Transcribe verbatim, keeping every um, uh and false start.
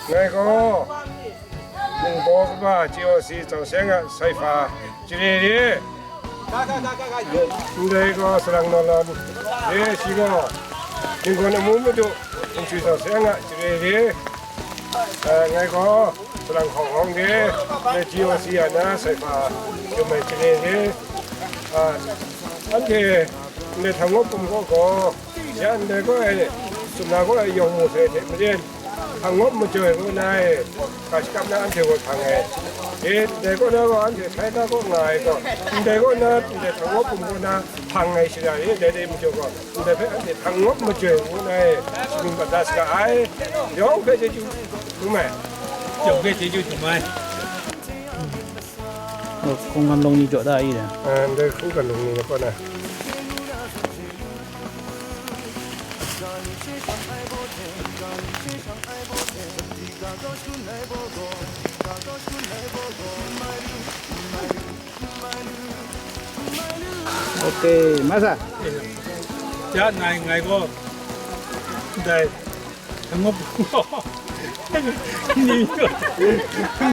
Ngai gaw, ningbaw kaba G O C zau seng a sai hpa chare re. Ndai gaw salang naw lam re shi gaw, ninggawn amu madu, ningchui zau seng a chare re. Eh, ngai gaw, salang hkawng hkawng de, ngai G O C a na sai hpa yawm ai chare de. Ah, anhte ndai hta ngawp pum gaw gaw, ya ndai gaw ai, sumla gaw ai yawng mu sai hte maren, hta ngawp majoi ngu na e, ga shakap na anhte gaw hpang ai. E, ndai gaw na gaw anhte htai ga gaw nga ai gaw, ndai gaw na, ndai hta ngawp pum gaw na hpang ai shara e, dai dai majaw gaw, ndai hpe anhte hta ngawp majoi ngu na e, shagun bat da saga ai. Yawng hpe chyeju dum ai. Yawng hpe chyeju dum ai. Hkunggan long ni jaw da i de. Ah, ndai hkunggan long ni na pawt na. Ok, masa. Ya, ngai, ngai gaw. Ndai. Hta ngawp, ni,